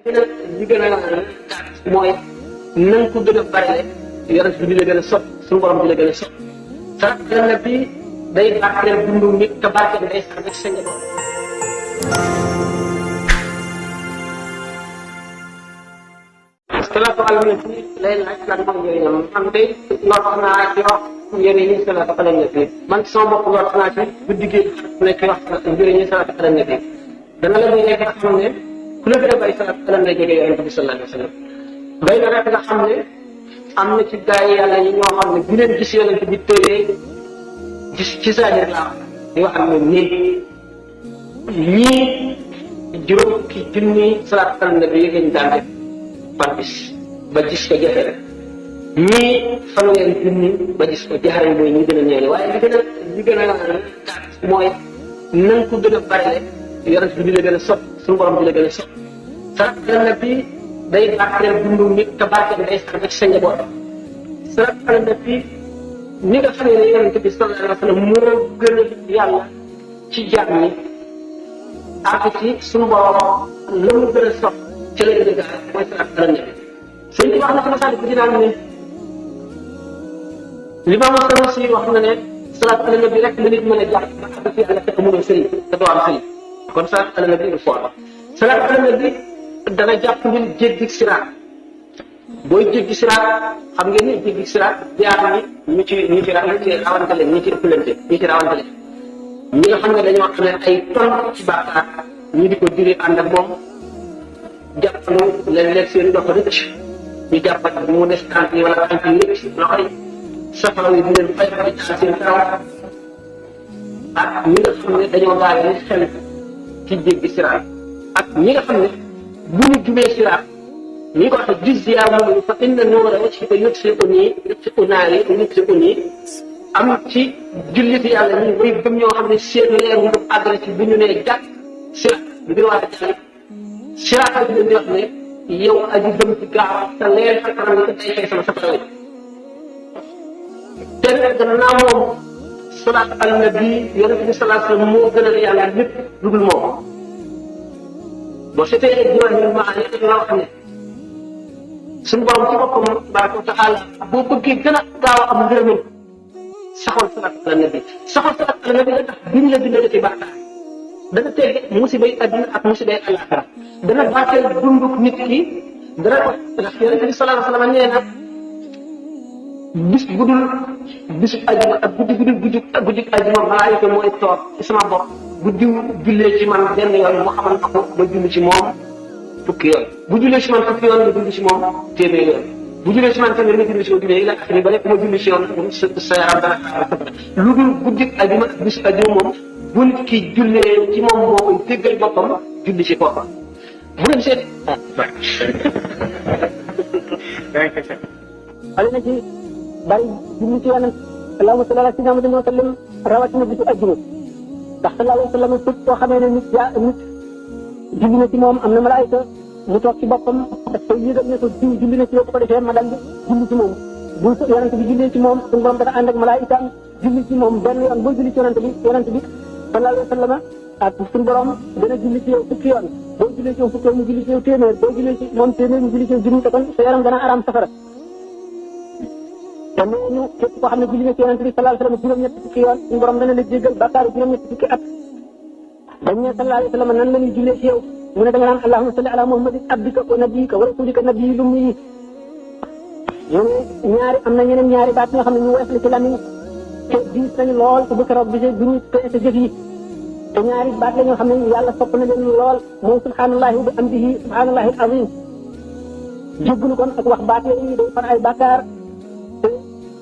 li gën a mooy nañ ko gën a bari yonent bi la gën a sopp suñu borom bi la gën a sopp salaatu ala nabi day barkeel dundu nit te barkeel day sax ci sa njaboot. salaatu ala nabi lay laaj lan mooy njëriñam man de lott naa ci wax njëriñi salaatu ala nabi man sama bopp lott naa ci guddi gi nekk wax njëriñi salaatu ala nabi dana la may nekk xam ne ku la gën a bari salaatu ala nabi jege yonent bi sallallahu alayhi wa sallam bay na rek nga xam ne am na ci gaa yi yàlla yi ñoo xam ne bu leen gis yonent bi tëyee gis ci saa laa di wax ak ñoom ñii juróom ki junni salaatu ala nabi yi lañ daan def par bis ba gis ko jafe rek ñii fanweeri junni ba gis ko jaxare mooy ñi gën a ñeene waaye li gën a mooy nañ ko gën a bari yonent bi la gën a sopp suñu borom bi la gën a sopp salaatu ala nabi day barkeel dundu nit te barkeel day sax ci sa njaboot salaatu ala nabi ni nga xam ne yonent bi sallallahu alayhi wa sallam moo gën a yàlla ci jaam ñi ak ci suñu borom la mu gën a sopp ci la gën a gaaw mooy salaatu ala nabi sëñ bi wax na ci Masaalikul Jinaan ne Limaam Sanusi wax na ne salaatu ala nabi rek la nit mën a jàpp ba àgg ci yàlla te amuloo sëriñ te doo am sëriñ kon salaatu ala nabi il faut salaatu ala nabi dana jàpp ngeen jéggi siraat booy jéggi siraat xam ngeen ni jéggi siraat jaar ni ñu ci rawante leen ñi ci ëppalante ñi ci rawante leen ñi nga xam ne dañoo xam ne ay tonn ci bàkkaar ñu di ko diri ànd ak moom jàppalu léeg-léeg seen loxo rëcc ñu jàppat bu mu des tànk yi wala tànk yi rëcc loxo yi safara yi di leen fay fay taal seen kaw ak ñi nga xam ne dañoo gaale ni xel ci jéggi siraat ak ñi nga xam ne bu ñu jubee siraat ñi ko waxee jizya moom fa inna nuura wajhika yutfi'u naari yutfi'u nii am ci julliti yàlla ñi way gëm ñoo xam ne seen leer mu àgg na ci bu ñu nee jàkk siraat bi ngir wax jàll siraat bi leen di wax ne yow aji gëm ci gaaw te leer sa kanam yi ko day fay sama safara te gannaaw moom salaatu ala nabi yonent bi sallallahu alayhi wa sallam moo gënal yàlla lépp lu dul moom boo seetee diwaan maa ngi leen wax ne suñu borom ci boppam tabaraka wa taala boo bëggee gën a gaaw a am ngërëmam saxoon salaatu ala nabi saxoon salaatu ala nabi la tax biñ la bindee ci bàkkaar dana tegge musibay adduna ak musibay alaxira dana bàcceel dunduk nit ki dana ko ndax yonent bi sallallahu alayhi wa sallam nee na bis bu dul bisu ajuma ak guddi ajuma malaayika mooy toog ci sama bopp bu diw jullee ci man benn yoon mu xamal ko ba julli ci moom fukki yoon bu jullee ci man fukki yoon nga julli ci moom téeméer yoon bu jullee ci man téeméer nga julli ci moom jullee la ak ni ba nekk ma julli ci yoon sa yaram dana lu dul guddi ajuma ak bisu ajuma moom bu nit ki jullee ci moom moo koy déggal boppam julli ci boppam bu leen seet xale na ci bari julli ci yonent allahumma salli ala sayyidina Muhammadin wa sallim rawatina bisu ajuma ndax sallallahu alayhi wa sallam képp koo xamee ne nit julli na ci moom am na malaayika mu toog ci boppam daf koy yëgal ne ko diw julli na ci yow bu ko defee ma dal di julli ci moom bu yonent bi jullee ci moom suñu borom dafa ànd ak malaayikaam julli ci moom benn yoon boo julli ci yonent bi sallallahu alayhi wa sallam ak suñu borom dana julli ci yow fukki yoon boo jullee ci yow fukki yoon mu julli ci yow téeméer boo jullee ci moom téeméer mu julli ci yow junni te kon sa yaram dana araam safara te ñu képp koo xam ne julli na ci yonent bi sallallahu alayhi wa sallam juróom-ñetti fukki yoon suñu borom dana la jéggal bàkkaaru juróom-ñetti fukki at dañ ne sallallahu alayhi wa sallam nan la ñuy jullee ci yow mu ne da nga naan allahumma salli ala muhammadin abdika wa nabiyika wa rasulika nabiyil ummi ñaari am na ñeneen ñaari baat ñoo xam ne ñu wees la ci lamiñ te diis nañu lool te bu keroog gisee bu ñu peese jëf yi te ñaari baat la ñoo xam ne yàlla sopp na leen lool moom subhanallahi wa bihamdihi subhanallahi al-azim jéggalu kon ak wax baat yooyu day far ay bàkkaar te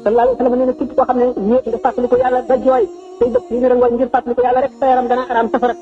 sallallahu alayhi wa sallam nee na képp koo xam ne ñëpp nga fàttali ko yàlla ba jooy tey dëkk yi nga ngir fàttali ko yàlla rek sa yaram dana araam safara